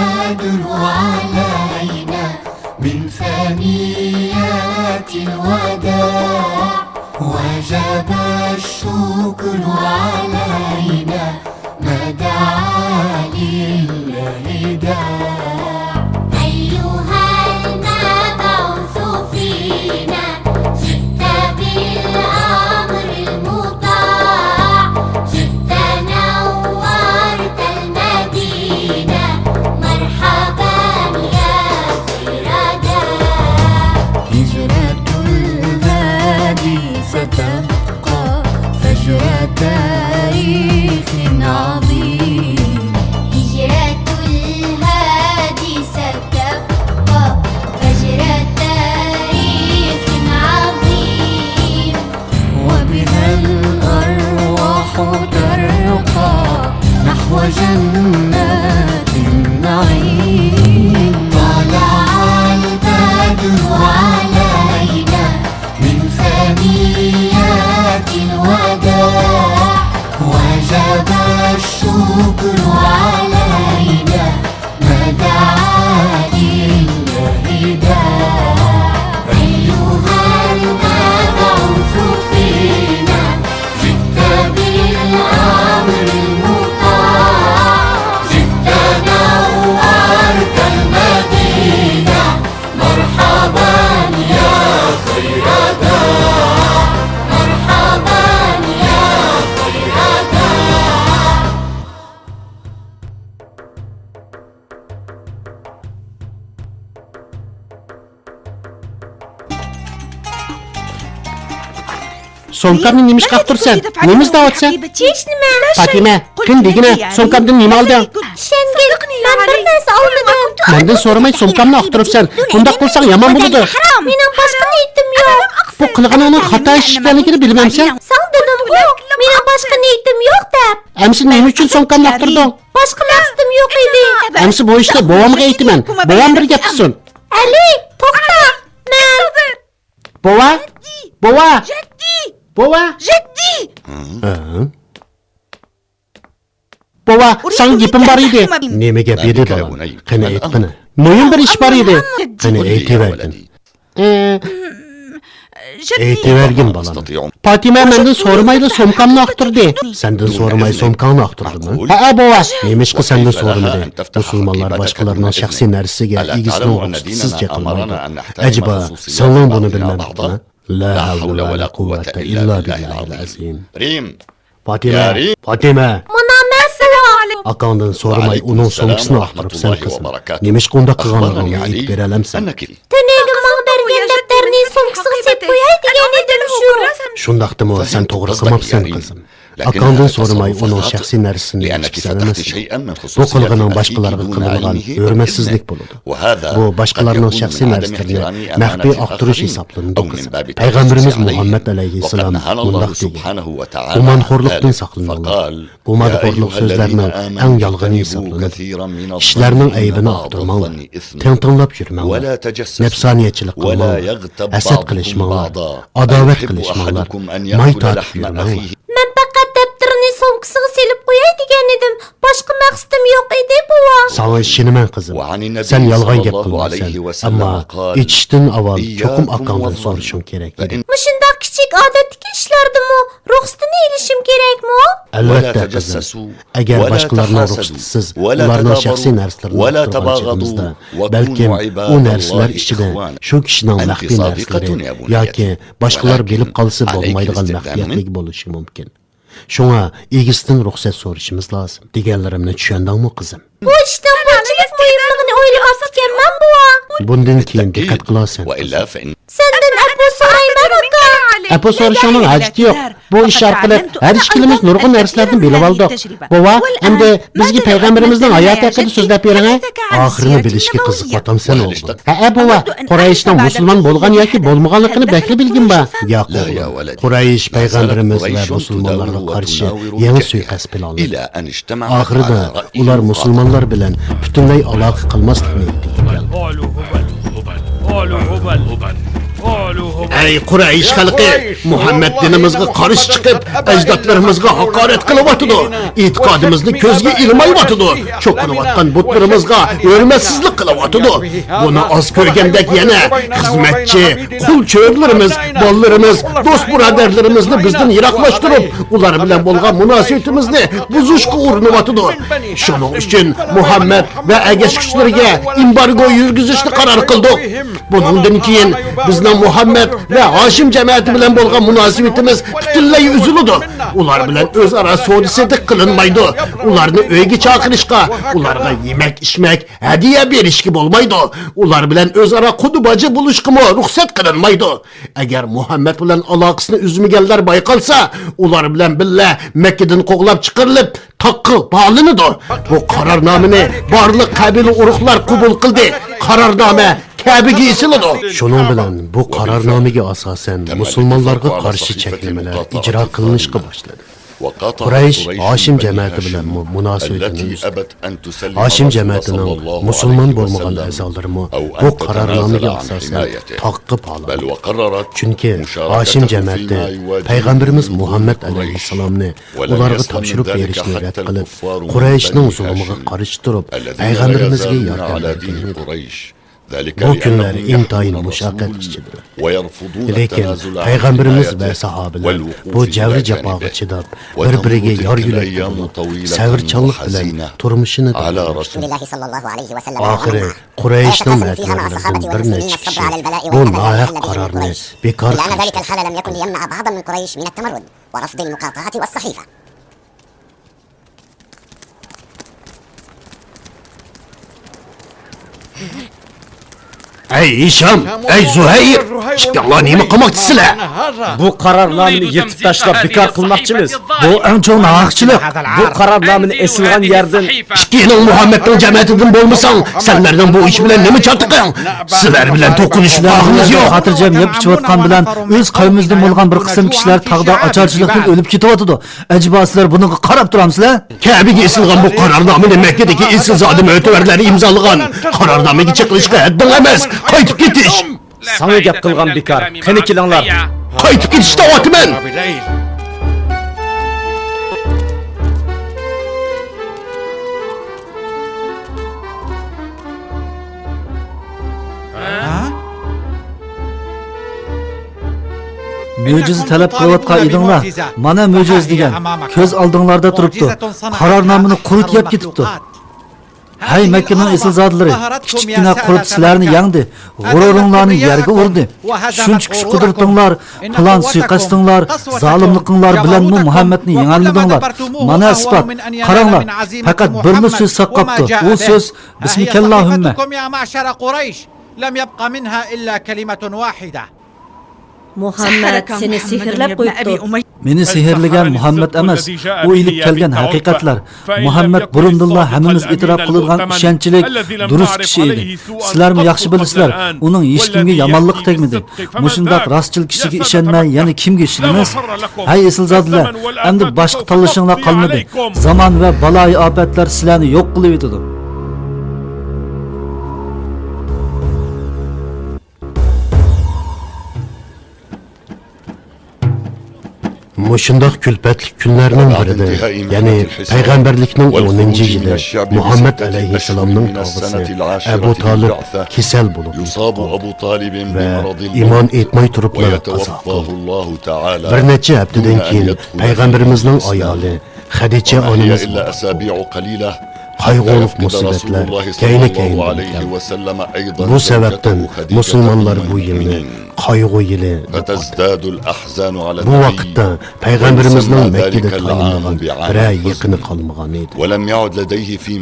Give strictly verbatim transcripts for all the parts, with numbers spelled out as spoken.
البدر علينا من ثنيات الوداع، وجب الشكر علينا ما دعا لله داع. أيها المبعوث فينا، جئت بالأمر المطاع، جئت نورت المدينة، مرحبا يا خير داع. هجرة الهادي ستبقى فجر تاريخ عظيم. هجرة الهادي ستبقى فجر تاريخ عظيم، وبها الأرواح ترقى نحو جنات النعيم. طلع البدر علينا من ثنيات الوداع، وجب الشكر علينا ما دعا لله داع. أيها المبعوث فينا، جئت بالأمر المطاع، جئت نورت المدينة، مرحبا يا خير داع، مرحبا يا خير داع. سومكامنى نېمىشقا ئاختۇرىسەن؟ نېمە ئىزدەۋاتىسەن؟ ھېچنېمە. پاتىمە، قېنى دېگىنە، سومكامدىن نېمە ئالدىڭ؟ ئىشەنگىن، مەن بىر نەرسە ئالمىدىم. مەندىن سورىماي سومكامنى ئاختۇرۇپسەن. بۇنداق قىلساڭ يامان بولىدۇ. مېنىڭ باشقا نىيىتىم يوق. بۇ قىلغىنىڭنىڭ خاتا ئىش ئىكەنلىكىنى بىلمەمسەن؟ ساڭا دېدىمغۇ، مېنىڭ باشقا نىيىتىم يوق دەپ. ئەمىسە نېمە ئۈچۈن سومكامنى ئاختۇردۇڭ؟ باشقا مەقسىتىم يوق ئىدى. ئەمىسە بۇ ئىشنى بوۋامغا ئېيتىمەن. بوۋام بىر گەپ قىلسۇن. ئەلى، توختا! مەن بوۋا! بوۋا! بوۋا! ھە؟ بوۋا، ساڭا گېپىم بار ئىدى. نېمە گەپ ئىدى، بالام؟ قېنى، ئېيتقىنە. مۇھىم بىر ئىش بار ئىدى. قېنى، ئېيتىۋەرگىن. ئېيتىۋەرگىن، بالام. پاتىمە مەندىن سورىمايلا سومكامنى ئاختۇردى. سەندىن سورىماي سومكاڭنى ئاختۇردىمۇ؟ ھەئە، بوۋا. نېمىشقا سەندىن سورىمىدى؟ مۇسۇلمانلار باشقىلارنىڭ شەخسىي نەرسىسىگە ئېگىزنىڭ رۇخسىتىسىز چېقىلمايدۇ. ئەجەبا، سىڭلىڭ بۇنى بىلمەمدىكىنە؟ لا ھەۋلە ۋە لا قۇۋۋەتە ئىللا بىللاھىل ئەزىم. پاتىمە، پاتىمە! مانا مەن ساڭا! ئاكاڭدىن سورىماي ئۇنىڭ سومكىسىنى ئاختۇرۇپسەن، قىزىم. نېمىشقا ئۇنداق قىلغانلىقىڭنى ئېيتىپ بېرەلەمسەن؟ تۈنۈگۈن ماڭا بەرگەن دەپتەرنى سومكىسىغا سېلىپ قوياي دېگەن ئىدىم شۇ. شۇنداقتىمۇ، سەن توغرا قىلماپسەن، قىزىم. ئاكاڭدىن سورىماي ئۇنىڭ شەخسىي نەرسىسىنى ئېچىپ سەنەمەسسەن. بۇ قىلغىنىڭ باشقىلارغا قىلىنغان ھۆرمەتسىزلىك بولىدۇ. بۇ باشقىلارنىڭ شەخسىي نەرسىلىرىنى مەخپىي ئاختۇرۇش ھېسابلىنىدۇ، قىزىم. پەيغەمبىرىمىز مۇھەممەد ئەلەيھىسسالام مۇنداق دېگەن: گۇمانخورلۇقتىن ساقلىنىڭلار. گۇمانخورلۇق سۆزلەرنىڭ ئەڭ يالغىنى ھېسابلىنىدۇ. كىشىلەرنىڭ ئەيىبىنى ئاختۇرماڭلار. تىڭتىڭلاپ يۈرمەڭلار. نەپسانىيەتچىلىك قىلماڭلار. ھەسەت قىلىشماڭلار. ئاداۋەت قىلىشماڭلار. ماي تارتىپ يۈرمەڭلار. مەن پەقەت دەپتىرىنى سومكىسىغا سېلىپ قوياي دېگەن ئىدىم. باشقا مەقسىتىم يوق ئىدى، بوۋا. ساڭا ئىشىنىمەن، قىزىم. سەن يالغان گەپ قىلمايسەن. ئەمما ئېچىشتىن ئاۋۋال چوقۇم ئاكاڭدىن سورىشىڭ كېرەك ئىدى. مۇشۇنداق كىچىك ئادەتتىكى ئىشلاردىمۇ رۇخسىتىنى ئېلىشىم كېرەكمۇ؟ ئەلۋەتتە، قىزىم. ئەگەر باشقىلارنىڭ رۇخسىتىسىز ئۇلارنىڭ شەخسىي نەرسىلىرىنى ئاختۇرغان چېغىمىزدا، بەلكىم ئۇ نەرسىلەر ئىچىدە شۇ كىشىنىڭ مەخپىي نەرسىلىرى ياكى باشقىلار بىلىپ قالسا بولمايدىغان مەخپىيەتلىك بولۇشى مۇمكىن. شۇڭا ئىگىسىدىن رۇخسەت سورىشىمىز لازىم. دېگەنلىرىمنى چۈشەندىڭمۇ، قىزىم؟ بۇ ئىشنىڭ بۇنچىلىك مۇھىملىقىنى ئويلىماپتىكەنمەن، بوۋا. بۇندىن كېيىن دىققەت قىلارسەن، قىزىم. سەندىن ئەپۇ سورايمەن، ئاكا. ئەپۇ سورىشىڭنىڭ ھاجىتى يوق. بۇ ئىش ئارقىلىق ھەر ئىككىلىمىز نۇرغۇن نەرسىلەردىن بىلىۋالدۇق. بوۋا، ئەمدى بىزگە پەيغەمبىرىمىزنىڭ ھاياتى ھەققىدە سۆزلەپ بېرىڭە. ئاخىرىنى بىلىشكە قىزىقىۋاتامسەن، ئوغلۇم؟ ھەئە، بوۋا. قۇرەيشنىڭ مۇسۇلمان بولغان ياكى بولمىغانلىقىنى بەكلا بىلگۈم بار. ياق، ئوغلۇم. قۇرەيش پەيغەمبىرىمىز ۋە مۇسۇلمانلارغا قارشى يېڭى سۇيىقەست پىلانلىدى. ئاخىرىدا ئۇلار مۇسۇلمانلار بىلەن پۈتۈنلەي ئالاقە قىلماسلىقنى نىيەت قىلدى. ئەي قۇرەيش خەلقى! مۇھەممەد دىنىمىزغا قارشى چىقىپ، ئەجدادلىرىمىزغا ھاقارەت قىلىۋاتىدۇ. ئېتىقادىمىزنى كۆزگە ئىلمايۋاتىدۇ. چوقۇنۇۋاتقان بۇتلىرىمىزغا ھۆرمەتسىزلىك قىلىۋاتىدۇ. بۇنى ئاز كۆرگەندەك يەنە خىزمەتچى، قۇل چۆرىلىرىمىز، بالىلىرىمىز، دوست بۇرادەرلىرىمىزنى بىزدىن يىراقلاشتۇرۇپ، ئۇلار بىلەن بولغان مۇناسىۋىتىمىزنى بۇزۇشقا ئۇرۇنۇۋاتىدۇ. شۇنىڭ ئۈچۈن مۇھەممەد ۋە ئەگەشكۈچىلىرىگە ئېمبارگو يۈرگۈزۈشنى قارار قىلدۇق. بۇنىڭدىن كېيىن بىزنىڭ مۇھەممەد ۋە ھاشىم جەمەتى بىلەن بولغان مۇناسىۋىتىمىز پۈتۈنلەي ئۈزۈلىدۇ. ئۇلار بىلەن ئۆزئارا سودا-سېتىق قىلىنمايدۇ. ئۇلارنى ئۆيگە چاقىرىشقا، ئۇلارغا يېمەك-ئىچمەك، ھەدىيە بېرىشكە بولمايدۇ. ئۇلار بىلەن ئۆزئارا قۇدا-باجا بولۇشقىمۇ رۇخسەت قىلىنمايدۇ. ئەگەر مۇھەممەد بىلەن ئالاقىسىنى ئۈزمىگەنلەر بايقالسا، ئۇلار بىلەن بىللە مەككىدىن قوغلاپ چىقىرىلىپ، تاغقا باغلىنىدۇ. بۇ قارارنامىنى بارلىق قەبىلە-ئۇرۇقلار قوبۇل قىلدى. قارارنامە كەبىگە ئېسىلىدۇ. شۇنىڭ بىلەن بۇ قارارنامىگە ئاساسەن مۇسۇلمانلارغا قارشى چەكلىمىلەر ئىجرا قىلىنىشقا باشلىدى. قۇرەيش ھاشىم جەمەتى بىلەنمۇ مۇناسىۋىتىنى ئۈزدى. ھاشىم جەمەتىنىڭ مۇسۇلمان بولمىغان ئەزالىرىمۇ بۇ قارارنامىگە ئاساسەن تاغقا باغلاندى. چۈنكى ھاشىم جەمەتى پەيغەمبىرىمىز مۇھەممەد ئەلەيھىسسالامنى ئۇلارغا تاپشۇرۇپ بېرىشنى رەت قىلىپ، قۇرەيشنىڭ زۇلۇمىغا قارشى تۇرۇپ، پەيغەمبىرىمىزگە ياردەم بەرگەن ئىدى. بۇ كۈنلەر ئىنتايىن مۇشەققەت ئىچىدە. لېكىن پەيغەمبىرىمىز ۋە ساھابىلەر بۇ جەۋر-جاپاغا چىداپ، بىر-بىرىگە يار-يۆلەك بولۇپ، سەۋرچانلىق بىلەن تۇرمۇشىنى داۋاملاشتۇردى. رەسۇلىللاھى ساللاللاھۇ ئەلەيھى ۋەسەللەم ئاخىرى قۇرەيشنىڭ مەتبۇئلىرىدىن بىر نەچچە كىشى بۇ ناھەق قارارنى بىكار قىلدى. إلا أن ذلك الحال لم يكن ليمنع بعضا من قريش من التمرد ورفض المقاطعة والسخيفة. ئەي ھىشام، ئەي زۇھەير، ئىككىڭلار نېمە قىلماقچىسىلەر؟ بۇ قارارنامىنى يىرتىپ تاشلاپ بىكار قىلماقچىمىز. بۇ ئەڭ چوڭ ناھەقچىلىك. بۇ قارارنامىنى ئېسىلغان يەردىن ئىككىيلەن مۇھەممەدنىڭ جەمەتىدىن بولمىساڭ، سەنلەرنىڭ بۇ ئىش بىلەن نېمە چاتىقىڭ؟ سىلەر بىلەن توقۇنۇشۇپ باققۇمىز يوق. خاتىرجەم يەپ ئىچىۋاتقان بىلەن ئۆز قەۋمىمىزدىن بولغان بىر قىسىم كىشىلەر تاغدا ئاچارچىلىقتىن ئۆلۈپ كېتىۋاتىدۇ. ئەجەبا سىلەر بۇنىڭغا قاراپ تۇرامسىلەر؟ كەبىگە ئېسىلغان بۇ قارارنامىنى مەككىدىكى ئېسىلزادە مۆتىۋەرلەر ئىمزالىغان. قارارنامىگە چېقىلىشقا ھەددىڭ ئەمەس. قايتىپ كېتىش! ساڭا گەپ قىلغان بىكار. قېنى كېلىڭلار. قايتىپ كېتىش دەۋاتىمەن! مۆجىزە تەلەپ قىلىۋاتقان ئىدىڭلار. مانا مۆجىزە دېگەن. كۆز ئالدىڭلاردا تۇرۇپتۇ. قارارنامىنى قۇرۇت يەپ كېتىپتۇ. ھەي مەككىنىڭ ئېسىلزادىلىرى، كىچىككىنە قۇرۇت سىلەرنى يەڭدى، غۇرۇرۇڭلارنى يەرگە ئۇردى. شۇنچە كۈچ قۇدرىتىڭلار، پىلان سۇيىقەستىڭلار، زالىملىقىڭلار بىلەنمۇ مۇھەممەدنى يېڭەلمىدىڭلار. مانا ئىسپات. قاراڭلار، پەقەت بىرلا سۆز ساقلاپتۇ. ئۇ سۆز، بىسمىكاللاھۈممە. لم يبق منها إلا كلمة واحدة. مۇھەممەد سېنى سېھىرلەپ قويۇپتۇ. مېنى سېھىرلىگەن مۇھەممەد ئەمەس، ئۇ ئېلىپ كەلگەن ھەقىقەتلەر. مۇھەممەد بۇرۇندىنلا ھەممىمىز ئېتىراپ قىلىدىغان ئىشەنچلىك، دۇرۇس كىشى ئىدى. سىلەرمۇ ياخشى بىلىسىلەر، ئۇنىڭ ھېچكىمگە يامانلىقى تەگمىدى. مۇشۇنداق راستچىل كىشىگە ئىشەنمەي يەنە كىمگە ئىشىنىمىز؟ ھەي ئېسىلزادىلەر، ئەمدى باشقا تاللىشىڭلار قالمىدى. زامان ۋە بالايىئاپەتلەر سىلەرنى يوق قىلىۋېتىدۇ. مۇشۇنداق كۈلپەتلىك كۈنلەرنىڭ بىرىدە، يەنى پەيغەمبەرلىكنىڭ ئونىنچى يىلى، مۇھەممەد ئەلەيھىسسالامنىڭ تاغىسى ئەبۇ تالىپ كېسەل بولۇپ يۈتۈپ قالدى ۋە ئىمان ئېيتماي تۇرۇپلا قازا قىلدى. بىر نەچچە ھەپتىدىن كېيىن پەيغەمبىرىمىزنىڭ ئايالى خەدىچە ئانىمىز ۋاپات بولدى. قايغۇلۇق مۇسىبەتلەر كەينى-كەينىدىن كەلدى. بۇ سەۋەبتىن مۇسۇلمانلار بۇ يىلنى قايغۇ يىلى دەپ ئاتىدى. بۇ ۋاقىتتا پەيغەمبىرىمىزنىڭ مەككىدە تايىنىدىغان بىرەر يېقىنى قالمىغان ئىدى.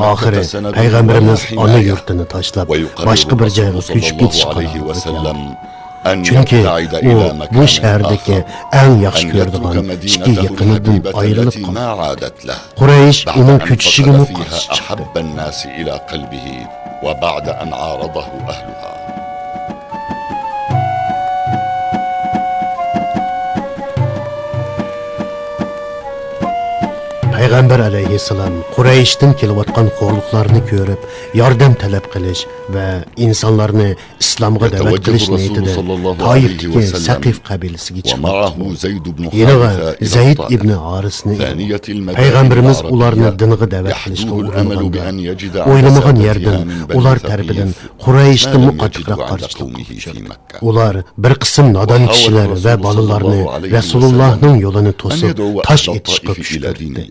ئاخىرى پەيغەمبىرىمىز ئانا يۇرتىنى تاشلاپ، باشقا بىر جايغا كۆچۈپ كېتىش قارارىغا كەلدى. چۈنكى ئۇ بۇ شەھەردىكى ئەڭ ياخشى كۆرىدىغان ئىككى يېقىنىدىن ئايرىلىپ قالدى. قۇرەيش ئۇنىڭ كۆچۈشىگىمۇ قارشى چىقتى. پەيغەمبەر ئەلەيھىسسالام قۇرەيشتىن كېلىۋاتقان خورلۇقلارنى كۆرۈپ، ياردەم تەلەپ قىلىش ۋە ئىنسانلارنى ئىسلامغا دەۋەت قىلىش نىيىتىدە تائىفتىكى سەقىف قەبىلىسىگە چىقىپتۇ. يېنىغا زەيد ئىبنى ھارىسنى ئېلىپ، پەيغەمبىرىمىز ئۇلارنى دىنغا دەۋەت قىلىشقا ئۇرۇنغاندا، ئويلىمىغان يەردىن ئۇلار تەرىپىدىن قۇرەيشتىنمۇ قاتتىقراق قارشىلىققا ئۇچرىدى. ئۇلار بىر قىسىم نادان كىشىلەر ۋە بالىلارنى رەسۇلۇللاھنىڭ يولىنى توسۇپ، تاش ئېتىشقا كۈشكۈرتتى.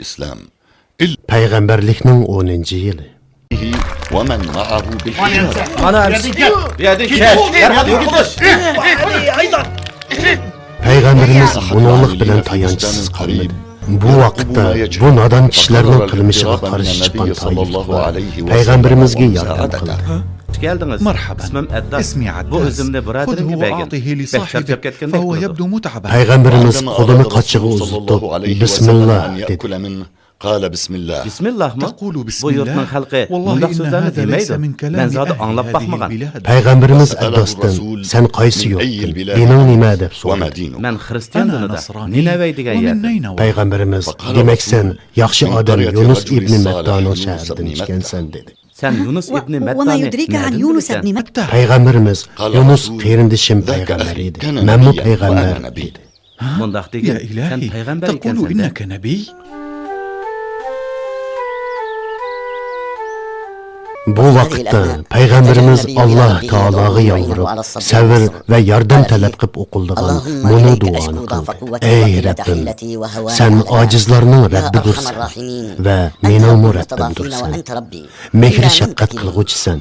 پەيغەمبەرلىكنىڭ ئونىنچى يىلى. مانا ئەمسە، بۇ يەردىن كەت، دەرھال يوقىلىش. پەيغەمبىرىمىز بۇنىڭلىق بىلەن تايانچسىز قالمىدى. بۇ ۋاقىتتا بۇ نادان كىشىلەرنىڭ قىلمىشىغا قارشى چىققان تائىپلىقلار پەيغەمبىرىمىزگە ياردەم قىلدى. خۇش كەلدىڭىز. مەرھابا. ئىسمىم ئەدداس. ئىسمى ئەدداس. بۇ ئۆزۈمنى بۇرادىرىمگە بەرگەن. بەك چارچاپ كەتكەندەك تۇرىدۇ. پەيغەمبىرىمىز قولىنى قاچىغا ئۇزىتىپ، بىسمىللا دېدى. قال بسم الله. بىسمىللاھمۇ؟ تقول بسم الله؟ بۇ يۇرتنىڭ خەلقى مۇنداق سۆزلەرنى دېمەيدۇ. مەن زادى ئاڭلاپ باقمىغان. پەيغەمبىرىمىز ئەدداستىن، سەن قايسى يۇرتتىن؟ دىنىڭ نېمە؟ دەپ سورىدى. مەن خىرىستىيان دىنىدا، نىنەۋەي دېگەن يەردىن. پەيغەمبىرىمىز، دېمەك، سەن ياخشى ئادەم يۇنۇس ئىبنى مەتتانىڭ شەھىرىدىن ئىكەنسەن، دېدى. سەن يۇنۇس ئىبنى مەتتانى نەدىن بىلىسەن؟ پەيغەمبىرىمىز، يۇنۇس قېرىندىشىم پەيغەمبەر ئىدى، مەنمۇ پەيغەمبەر، دېدى. مۇنداق دېگىن، سەن پەيغەمبەر ئىكەنسەن دە. بۇ ۋاقىتتا پەيغەمبىرىمىز ئاللاھ تائالاغا يالۋۇرۇپ، سەۋر ۋە ياردەم تەلەپ قىلىپ ئوقۇلىدىغان مۇنۇ دۇئانى قىلدى: ئەي رەببىم، سەن ئاجىزلارنىڭ رەببىدۇرسەن ۋە مېنىڭمۇ رەببىمدۇرسەن. مېھرى شەپقەت قىلغۇچىسەن.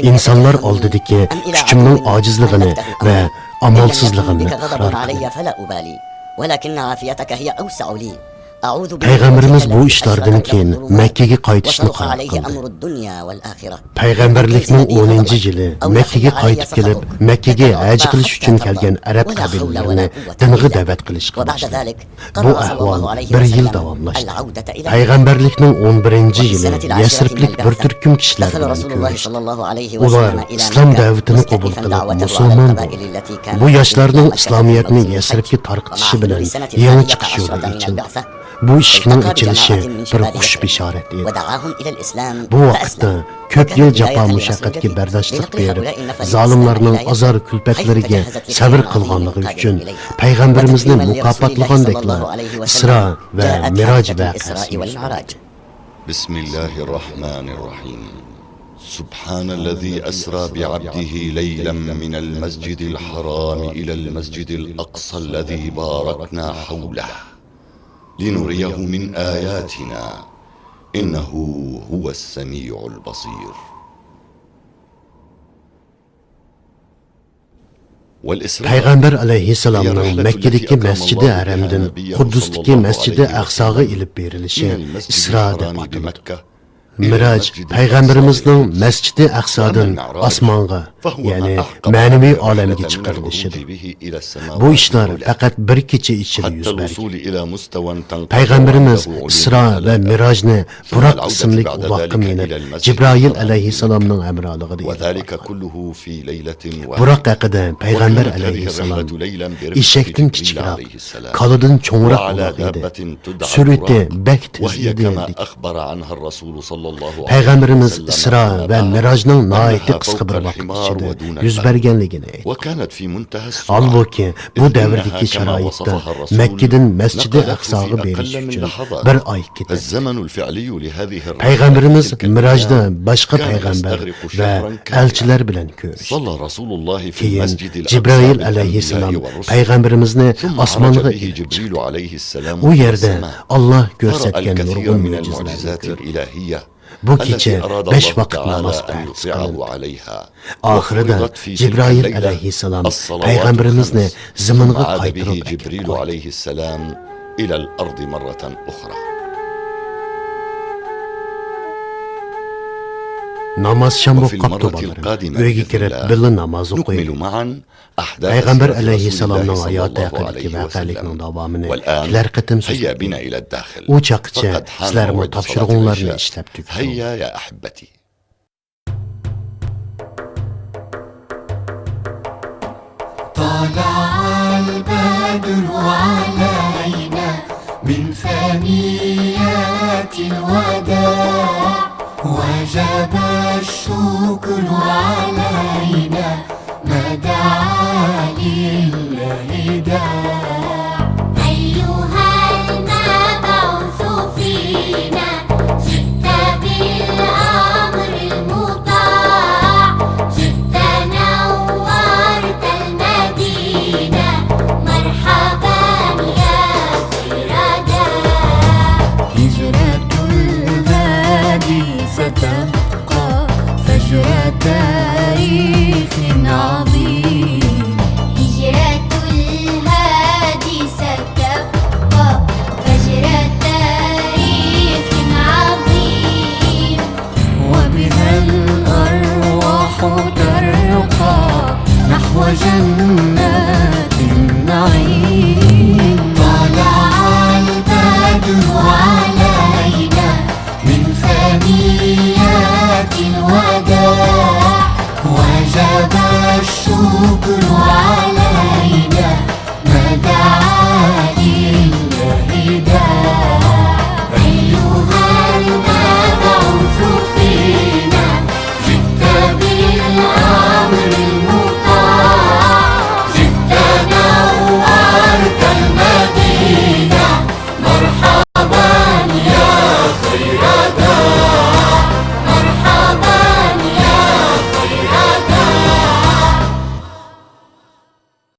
ئىنسانلار ئالدىدىكى كۈچۈمنىڭ ئاجىزلىقىنى ۋە ئامالسىزلىقىمنى ئىقرار قىلىمەن. پەيغەمبىرىمىز بۇ ئىشلاردىن كېيىن مەككىگە قايتىشنى قارار قىلدى. پەيغەمبەرلىكنىڭ ئونىنچى يىلى مەككىگە قايتىپ كېلىپ، مەككىگە ھەج قىلىش ئۈچۈن كەلگەن ئەرەب قەبىلىلىرىنى دىنغا دەۋەت قىلىشقا باشلىدى. بۇ ئەھۋال بىر يىل داۋاملاشتى. پەيغەمبەرلىكنىڭ ئون بىرىنچى يىلى يەسرىبلىك بىر تۈركۈم كىشىلەر بىلەن كۆرۈشتى. ئۇلار ئىسلام دەۋىتىنى قوبۇل قىلىپ مۇسۇلمان بولدى. بۇ ياشلارنىڭ ئىسلامىيەتنى يەسرىبكە تارقىتىشى بىلەن يېڭى چىقىش يولى ئېچىلدى. بۇ ئىشىكنىڭ ئېچىلىشى بىر خۇش بېشارەت ئىدى. بۇ ۋاقىتتا كۆپ يىل جاپا مۇشەققەتكە بەرداشلىق بېرىپ، زالىملارنىڭ ئازار كۈلپەتلىرىگە سەۋر قىلغانلىقى ئۈچۈن پەيغەمبىرىمىزنى مۇكاپاتلىغاندەكلا ئىسرا ۋە مىراج ۋەقەسى يۈز بەردى. بسم الله الرحمن الرحيم. سبحان الذي أسرى بعبده ليلا من المسجد الحرام إلى المسجد الأقصى الذي باركنا حوله لنريه من آياتنا إنه هو السميع البصير. پەيغەمبەر ئەلەيھىسسالامنىڭ مەككىدىكى مەسچىدى ھەرەمدىن قۇددۇستىكى مەسچىدى ئەقساغا ئېلىپ بېرىلىشى ئىسرا دەپ ئاتىلىدۇ. مىراج پەيغەمبىرىمىزنىڭ مەسچىدى ئەقسادىن ئاسمانغا، يەنى مەنىۋى ئالەمگە چىقىرىلىشىدۇر. بۇ ئىشلار پەقەت بىر كېچە ئىچىدە يۈز بەرگەن. پەيغەمبىرىمىز ئىسرا ۋە مىراجنى بۇراق ئىسىملىك ئۇلاققا مىنىپ، جىبرائىل ئەلەيھىسسالامنىڭ ھەمراھلىقىدا ئېلىپ بارغان. بۇراق ھەققىدە پەيغەمبەر ئەلەيھىسسالام، ئېشەكتىن كىچىكراق، كالىدىن چوڭراق ئۇلاق ئىدى. سۈرئىتى بەك تېز ئىدى، دېدى. پەيغەمبىرىمىز ئىسرا ۋە مىراجنىڭ ناھايىتى قىسقا بىر ۋاقىت ئىچىدە يۈز بەرگەنلىكىنى ئېيتتى. ھالبۇكى، بۇ دەۋردىكى شارائىتتا مەككىدىن مەسچىدى ئەقساغا بېرىش ئۈچۈن بىر ئاي كېتىدۇ. پەيغەمبىرىمىز مىراجدا باشقا پەيغەمبەر ۋە ئەلچىلەر بىلەن كۆرۈشتى. كېيىن جىبرىئىل ئەلەيھىسسالام پەيغەمبىرىمىزنى ئاسمانغا ئېلىپ چىقتى. ئۇ يەردە ئاللاھ كۆرسەتكەن نۇرغۇن مۆجىزىلەرنى كۆردى. بۇ كېچە بەش ۋاقىت ناماز پەرز قىلىندى. ئاخىرىدا جىبرائىل ئەلەيھىسسالام پەيغەمبىرىمىزنى زېمىنغا قايتۇرۇپ ئەكىرىپ قويدى. نامازشام بولۇپ قاپتۇ بالىلىرىم. ئۆيگە كىرىپ بىللە ناماز ئوقۇيلى. پەيغەمبەر ئەلەيھىسسالامنىڭ ھاياتى ھەققىدىكى ۋەقەلىكنىڭ داۋامىنى كېلەر قېتىم سۆزلەپ بېرەي. ئۇ چاغقىچە سىلەرمۇ تاپشۇرۇقۇڭلارنى ئىشلەپ تۈگىتىڭلار. طلع البدر علينا من ثنيات الوداع وجب الشكر علينا ما دعا لله داع. أيها المبعوث فينا، جئت بالأمر المطاع، جئت نورت المدينة، مرحبا يا خير داع. هجرة الهادي ستبقى فجر تاريخ عظيم. هجرة الهادي ستبقى فجر تاريخ عظيم. وبها الأرواح ترقى نحو جنات النعيم. طلع البدر علينا من ثنيات الوداع، وجب الشكر علينا